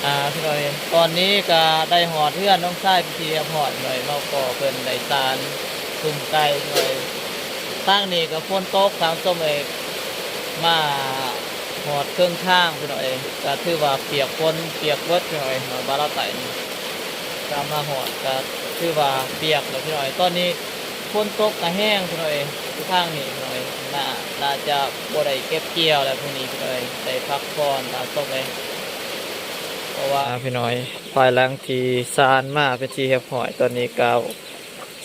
ອ່າ ພີ່ນ້ອງເອີຍ ຕອນນີ້ກະໄດ້ຮອດເຮືອນນ້ອງຊາຍເປັນທີ່ຮຽບຮ້ອຍເນາະ ມາພໍ້ເພິ່ນໄດ້ສານຊຸມໄກ່ເນາະ. ທາງນີ້ກະຝົນຕົກ ທ່ານຜູ້ຊົມເອີຍ ມາຮອດເຄິ່ງທາງພີ່ນ້ອງເອີຍ ກະຖືວ່າປຽກຝົນ ປຽກເບິດພີ່ນ້ອງເອີຍ ຮອດບ້ານລາວໃຕ້ນີ້ ກະມາຮອດກະຖືວ່າປຽກແລ້ວພີ່ນ້ອງເອີຍ ຕອນນີ້ ຝົນຕົກກະແຮງພີ່ນ້ອງເອີຍ ຢູ່ທາງນີ້ພີ່ນ້ອງເອີຍ ໜ້າ ໜ້າຈະບໍ່ໄດ້ເກັບກ່ຽວແລ້ວ ພວກນີ້ພີ່ນ້ອງເອີຍ ໄດ້ພັກຜ່ອນຕາມສົບເອີຍ ເພາະວ່າ ອ່າ ພີ່ນ້ອງເອີຍ ພາຍຫຼັງທີ່ສານມາເປັນທີ່ຮຽບຮ້ອຍ ຕອນນີ້ກະ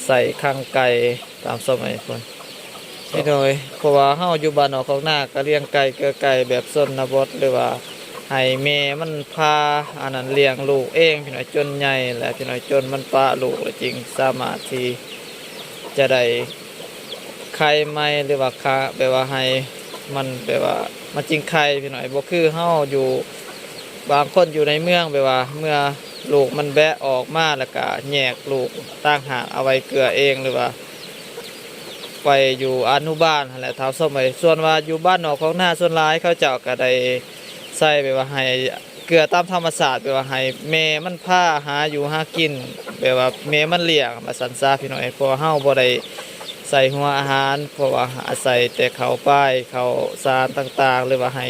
ໃສ່ຄັງໄກ່ຕາມສົບເອີຍ ພີ່ນ້ອງເອີຍ ເພາະວ່າເຮົາຢູ່ບ້ານນອກຄອກນາກະລ້ຽງໄກ່ເກືອໄກ່ແບບຊົນນະບົດ ຫຼືວ່າໃຫ້ແມ່ມັນພາ ອັນນັ້ນ ລ້ຽງລູກເອງພີ່ນ້ອງເອີຍ ຈົນໃຫຍ່ແລ້ວພີ່ນ້ອງເອີຍ ຈົນມັນປະລູກແລ້ວຈຶ່ງສາມາດທີ່ ຈະໄດ້ໄຂ່ໃໝ່ ຫຼືວ່າຂະ ແບບວ່າໃຫ້ມັນ ແບບວ່າມັນຈຶ່ງໄຂ່ພີ່ນ້ອງເອີຍ ບໍ່ຄືເຮົາຢູ່ ບາງຄົນຢູ່ໃນເມືອງ ແບບວ່າເມື່ອລູກມັນແບະອອກມາ ແລ້ວກະແຍກລູກຕ່າງຫາກເອົາໄວ້ເກືອເອງ ຫຼືວ່າໄວ້ຢູ່ອະນຸບານຫັ້ນແຫຼະ ທ່ານຜູ້ຊົມເອີຍ. ສ່ວນວ່າຢູ່ບ້ານນອກຄອກນາ ສ່ວນຫຼາຍເຂົາເຈົ້າກະໄດ້ໃສ່ ແບບວ່າໃຫ້ ເກືອຕາມທຳມະຊາດ ແບບວ່າໃຫ້ແມ່ມັນພາຫາຢູ່ຫາກິນ ແບບວ່າແມ່ມັນລ້ຽງວ່າຊັ້ນຊະພີ່ນ້ອງເອີຍ ເພາະວ່າເຮົາບໍ່ໄດ້ໃສ່ຫົວອາຫານ ເພາະວ່າອາໄສແຕ່ເຂົ້າປາຍ ເຂົ້າສານຕ່າງໆ ຫຼືວ່າໃຫ້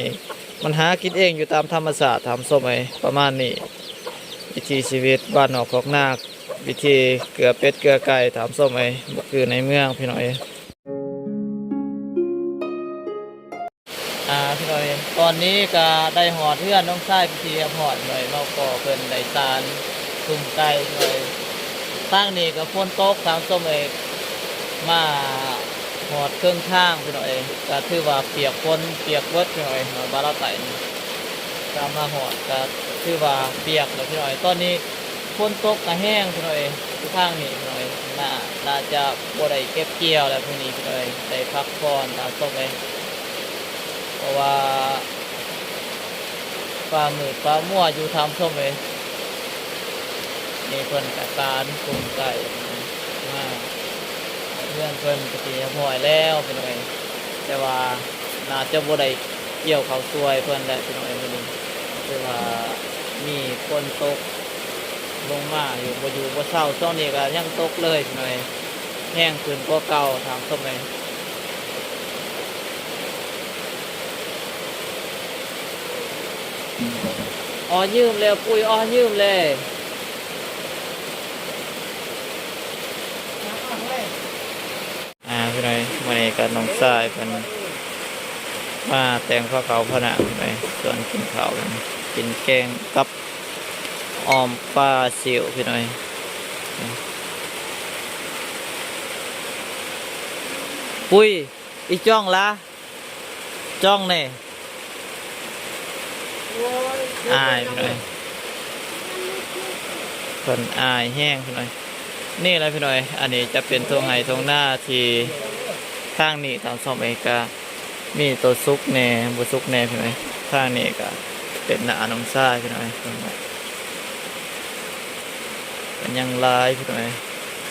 ມັນຫາກິນເອງຢູ່ຕາມທຳມະຊາດ ທ່ານຜູ້ຊົມເອີຍ ປະມານນີ້ ວິຖີຊີວິດບ້ານນອກຄອກນາ ວິຖີເກືອເປັດເກືອໄກ່ ທ່ານຜູ້ຊົມເອີຍ ບໍ່ຄືໃນເມືອງພີ່ນ້ອງເອີຍ. ອ່າ ພີ່ນ້ອງເອີຍ ຕອນນີ້ກະໄດ້ຮອດເຮືອນນ້ອງຊາຍເປັນທີ່ຮຽບຮ້ອຍເນາະ ມາພໍ້ເພິ່ນໄດ້ສານຊຸມໄກ່ເນາະ. ທາງນີ້ກະຝົນຕົກ ທ່ານຜູ້ຊົມເອີຍ ມາຮອດເຄິ່ງທາງພີ່ນ້ອງເອີຍ ກະຖືວ່າປຽກຝົນ ປຽກເບິດພີ່ນ້ອງເອີຍ ຮອດບ້ານລາວໃຕ້ນີ້ ກະມາຮອດກະຖືວ່າປຽກແລ້ວພີ່ນ້ອງເອີຍ ຕອນນີ້ ຝົນຕົກກະແຮງພີ່ນ້ອງເອີຍ ຢູ່ທາງນີ້ພີ່ນ້ອງເອີຍ ໜ້າ ໜ້າຈະບໍ່ໄດ້ເກັບກ່ຽວແລ້ວ ພວກນີ້ພີ່ນ້ອງເອີຍ ໄດ້ພັກຜ່ອນຕາມສົບເອີຍ ເພາະວ່າຟ້າມືດຟ້າມົວຢູ່ ທ່ານຜູ້ຊົມເອີຍ. ນີ້ເພິ່ນກະສານຊຸມໄກ່ມາ ເຮືອນເພິ່ນກະຊິຮຽບຮ້ອຍແລ້ວພີ່ນ້ອງເອີຍ ແຕ່ວ່າໜ້າຈະບໍ່ໄດ້ ກ່ຽວເຂົ້າຊ່ວຍເພິ່ນແຫຼະພີ່ນ້ອງເອີຍ ມື້ນີ້ ຄືວ່າມີຝົນຕົກລົງມາຢູ່ ບໍ່ຢູ່ບໍ່ເຊົາ ຊ່ວງນີ້ກະຍັງຕົກເລີຍພີ່ນ້ອງເອີຍ ແຮງຂຶ້ນກວ່າເກົ່າ ທ່ານຜູ້ຊົມເອີຍ. ອໍ ຍືມແລ້ວ ປຸ້ຍ ອໍ ຍືມແລ້ວ. ອ່າ ພີ່ນ້ອງ ມື້ນີ້ກະນ້ອງຊາຍເພິ່ນມາແຕ່ງພາເຂົ້າພານ້ຳ ພີ່ນ້ອງ ຊວນກິນເຂົ້າ ກິນແກງກັບອ່ອມປາຊິວ ພີ່ນ້ອງ. ປຸ້ຍ ອີ່ຈ້ອງລະ ຈ້ອງແນ່. ໂອ້ຍ ອາຍພີ່ນ້ອງ ເພິ່ນອາຍແຮງພີ່ນ້ອງ. ນີ້ແຫຼະພີ່ນ້ອງ ອັນນີ້ຈະເປັນທົ່ງໄຮ່ທົ່ງນາທີ່ທາງນີ້ ທາງຊ່ອງເອງກະມີໂຕສຸກແນ່ ບໍ່ສຸກແນ່ພີ່ນ້ອງ. ທາງນີ້ກະເປັນນານ້ອງຊາຍພີ່ນ້ອງ ເພິ່ນກະຍັງຫຼາຍພີ່ນ້ອງ.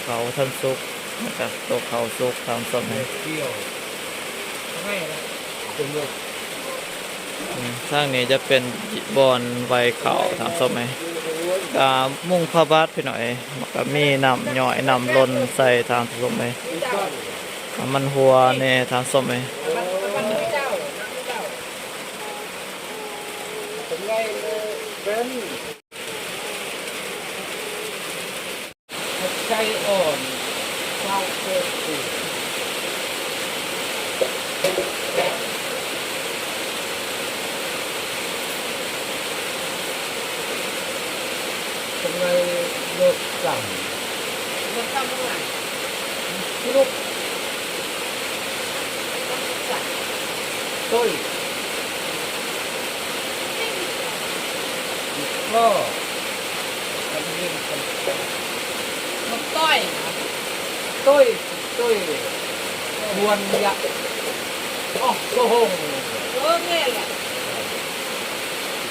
ເຂົ້າທັນສຸກ ແລ້ວກະໂຕເຂົ້າສຸກ ທາງຊ່ອງນີ້. ອືມ ທາງນີ້ຈະເປັນບ່ອນໄຫວ້ເຂົ້າ ທາງຊ່ອງນີ້ ກະມຸງຜ້າບາດພີ່ນ້ອງເອີຍ ມັນກະມີນ້ຳຍ້ອຍ ນ້ຳຫຼົ່ນໃສ່ ທາງຊ່ອງນີ້ ນ້ຳມັນຮົ່ວແນ່ ທາງຊ່ອງນີ້. ຜັກໄຊອ່ອນ ຊາວແປດ ເປັນໄງ ລົດກຳ ລົດກຳເທົ່າໃດ? ລຸກ ຕຸ້ຍ ກໍ ມັນມີຄົນ ມັນຕ້ອຍນະ ຕຸ້ຍ ຕຸ້ຍ ຄວນຍະ ອໍ ໂຊຫົງ ເອີ ແມ່ນແຫຼະ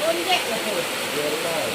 ຄົນແຍະລະເທີ ເດີນເລີຍ.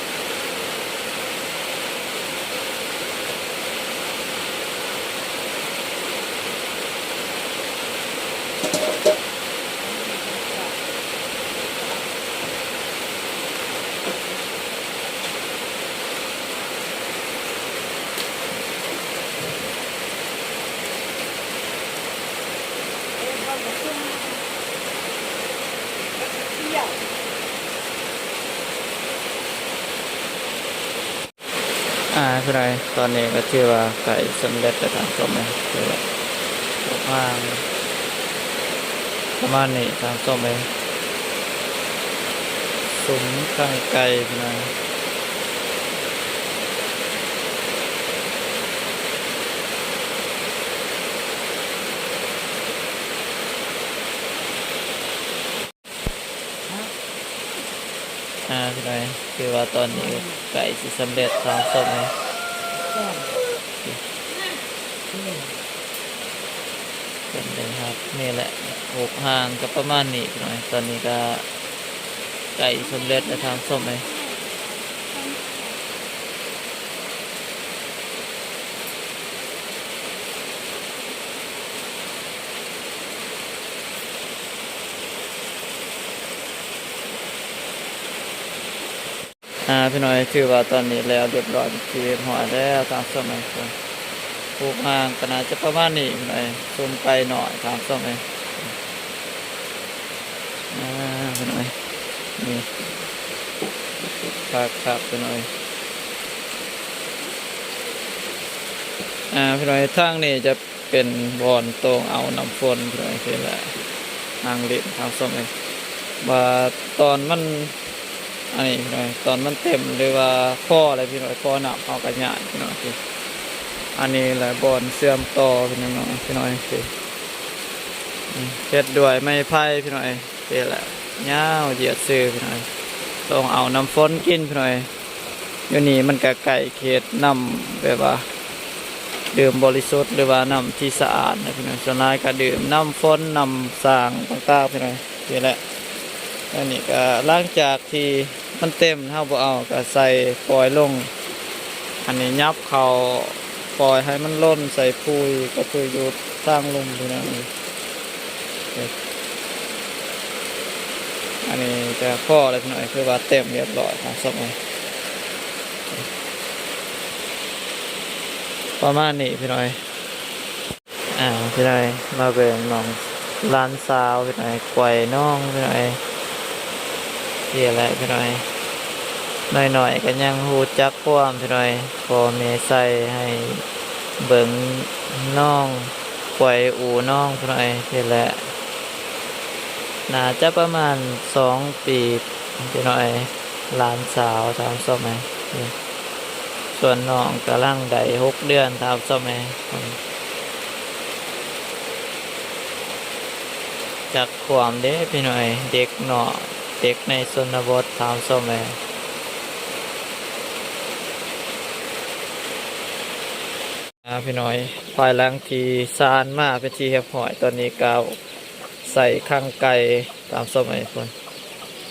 ອ່າ ເທົ່າໃດ ຕອນນີ້ກໍຖືວ່າໃກ້ສຳເລັດແລ້ວທ່ານຜູ້ຊົມເອີຍ ຄືວ່າ ປະມານ ປະມານນີ້ທ່ານຜູ້ຊົມເອີຍ ສຸມຂ້າງໄກ່ພີ່ນ້ອງ. ອ່າ ພີ່ນ້ອງ ຄືວ່າຕອນນີ້ໃກ້ຊິສຳເລັດ ທ່ານຜູ້ຊົມເອີຍ ເປັນໄດ້ຮັບ ນີ້ແຫຼະ ຫົກຫາງກໍປະມານນີ້ພີ່ນ້ອງ ຕອນນີ້ກໍໃກ້ສຳເລັດແລ້ວ ທ່ານຜູ້ຊົມເອີຍ. ອ່າ ພີ່ນ້ອງ ຖືວ່າຕອນນີ້ແລ້ວຮຽບຮ້ອຍເປັນທີ່ຮຽບຮ້ອຍແລ້ວ ທ່ານຜູ້ຊົມເອີຍ ຫົກຫາງກໍໜ້າຈະປະມານນີ້ພີ່ນ້ອງ ສຸມໄກ່ນ້ອຍ ທ່ານຜູ້ຊົມເອີຍ ອ່າ ພີ່ນ້ອງ ນີ້ ຄັກໆ ພີ່ນ້ອງ ອ່າ ພີ່ນ້ອງ ທາງນີ້ຈະ ເປັນບ່ອນໂຕ່ງເອົານ້ຳຝົນພີ່ນ້ອງ ເຫັນແລ້ວ ນັ່ງຫຼິ້ນ ທ່ານຜູ້ຊົມເອີຍ ວ່າຕອນມັນ ອັນນີ້ພີ່ນ້ອງ ຕອນມັນເຕັມ ຫຼືວ່າພໍແລ້ວພີ່ນ້ອງ ພໍນ້ຳເຮົາກໍຍ້າຍພີ່ນ້ອງ ອັນນີ້ແຫຼະບ່ອນເຊື່ອມຕໍ່ພີ່ນ້ອງ ພີ່ນ້ອງ ເຮັດດ້ວຍໄມ້ໄຜ່ພີ່ນ້ອງ ນີ້ແຫຼະ ຍາວຢຽດຊື່ພີ່ນ້ອງ ໂຕ່ງເອົານ້ຳຝົນກິນພີ່ນ້ອງ. ຢູ່ນີ້ມັນກະໃກ້ເຂດນ້ຳແບບວ່າດື່ມບໍລິສຸດ ຫຼືວ່ານ້ຳທີ່ສະອາດນະພີ່ນ້ອງ ສ່ວນຫຼາຍກະດື່ມນ້ຳຝົນ ນ້ຳສ້າງຕ່າງໆພີ່ນ້ອງ ນີ້ແຫຼະ ອັນນີ້ກະຫຼັງຈາກທີ່ມັນເຕັມ ເຮົາບໍ່ເອົາກະໃສ່ ປ່ອຍລົງ ອັນນີ້ຫຍັບເຂົ້າ ປ່ອຍໃຫ້ມັນຫຼົ່ນໃສ່ພຸຍ ກໍຄືຢູ່ທາງລຸ່ມພີ່ນ້ອງ ນີ້ ອັນນີ້ກະພໍແລ້ວພີ່ນ້ອງ ຄືວ່າເຕັມຮຽບຮ້ອຍ ທ່ານຜູ້ຊົມເອີຍ ປະມານນີ້ພີ່ນ້ອງ ອ່າ ພີ່ນ້ອງ ມາເບິ່ງນ້ອງ ຫຼານສາວພີ່ນ້ອງ ໄກວນ້ອງພີ່ນ້ອງ ນີ້ແຫຼະພີ່ນ້ອງ ນ້ອຍໆກໍຍັງຮູ້ຈັກຄວາມພີ່ນ້ອງ ພໍ່ແມ່ໃສ່ໃຫ້ເບິ່ງນ້ອງ ໄກວອູນ້ອງພີ່ນ້ອງ ນີ້ແຫຼະ ໜ້າຈະປະມານສອງປີພີ່ນ້ອງ ຫຼານສາວ ທ່ານຜູ້ຊົມເອີຍ ສ່ວນນ້ອງກຳລັງໄດ້ຫົກເດືອນ ທ່ານຜູ້ຊົມເອີຍ ຈັກຄວາມເດ້ພີ່ນ້ອງ ເດັກນ້ອຍ ເດັກໃນຊົນນະບົດ ທ່ານຜູ້ຊົມເອີຍ ອ່າ ພີ່ນ້ອງ ພາຍຫຼັງທີ່ສານມາເປັນທີ່ຮຽບຮ້ອຍ ຕອນນີ້ກໍໃສ່ຄັງໄກ່ ຕາມສະໄໝພຸ້ນ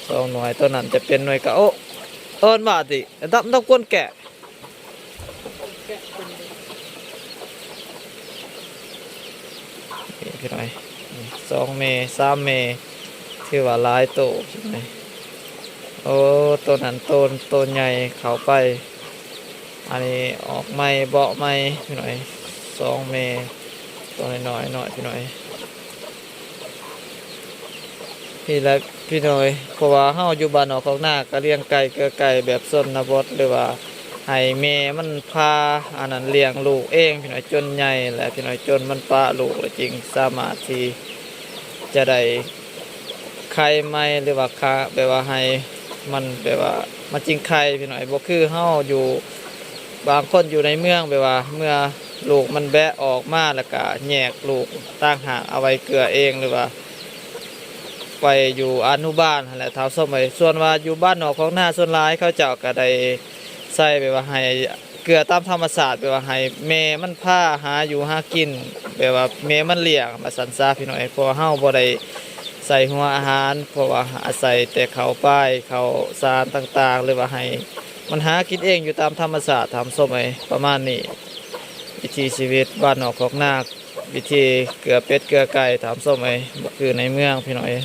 ສອງໜ່ວຍ ໂຕນັ້ນຈະເປັນໜ່ວຍກະ ໂອ້ ເອີ້ນວ່າຕິ ດຳ ດຳກວນແກະ ນີ້ພີ່ນ້ອງ ສອງແມ່ ສາມແມ່ ຖືວ່າຫຼາຍໂຕ ໂອ້ ໂຕນັ້ນໂຕ ໂຕໃຫຍ່ເຂົ້າໄປ ອັນນີ້ອອກໃໝ່ ເບາະໃໝ່ພີ່ນ້ອງ ສອງແມ່ ໂຕນ້ອຍໆ ນ້ອຍພີ່ນ້ອງ ນີ້ແຫຼະພີ່ນ້ອງ ເພາະວ່າເຮົາຢູ່ບ້ານນອກຄອກນາ ກະລ້ຽງໄກ່ເກືອໄກ່ແບບຊົນນະບົດ ຫຼືວ່າໃຫ້ແມ່ມັນພາ ອັນນັ້ນ ລ້ຽງລູກເອງພີ່ນ້ອງ ຈົນໃຫຍ່ແຫຼະພີ່ນ້ອງ ຈົນມັນປະລູກແລ້ວຈຶ່ງສາມາດທີ່ຈະໄດ້ໄຂ່ໃໝ່ ຫຼືວ່າຄະ ແບບວ່າໃຫ້ມັນ ແບບວ່າມັນຈຶ່ງໄຂ່ພີ່ນ້ອງ ບໍ່ຄືເຮົາຢູ່ ບາງຄົນຢູ່ໃນເມືອງ ແບບວ່າເມື່ອລູກມັນແບະອອກມາ ແລ້ວກະແຍກລູກຕ່າງຫາກເອົາໄວ້ເກືອເອງ ຫຼືວ່າໄວ້ຢູ່ອະນຸບານຫັ້ນແຫຼະ ທ່ານຜູ້ຊົມເອີຍ ສ່ວນວ່າຢູ່ບ້ານນອກຄອກນາ ສ່ວນຫຼາຍເຂົາເຈົ້າກະໄດ້ໃສ່ ແບບວ່າໃຫ້ເກືອຕາມທຳມະຊາດ ແບບວ່າໃຫ້ແມ່ມັນພາຫາຢູ່ຫາກິນ ແບບວ່າແມ່ມັນລ້ຽງວ່າຊັ້ນຊະພີ່ນ້ອງ ເພາະວ່າເຮົາບໍ່ໄດ້ໃສ່ຫົວອາຫານ ເພາະວ່າອາໄສແຕ່ເຂົ້າປາຍ ເຂົ້າສານຕ່າງໆ ຫຼືວ່າໃຫ້ ມັນຫາກິນເອງຢູ່ຕາມທຳມະຊາດ ທ່ານຜູ້ຊົມເອີຍ ປະມານນີ້ ວິຖີຊີວິດບ້ານນອກຄອກນາ ວິຖີເກືອເປັດເກືອໄກ່ ທ່ານຜູ້ຊົມເອີຍ ບໍ່ຄືໃນເມືອງພີ່ນ້ອງເອີຍ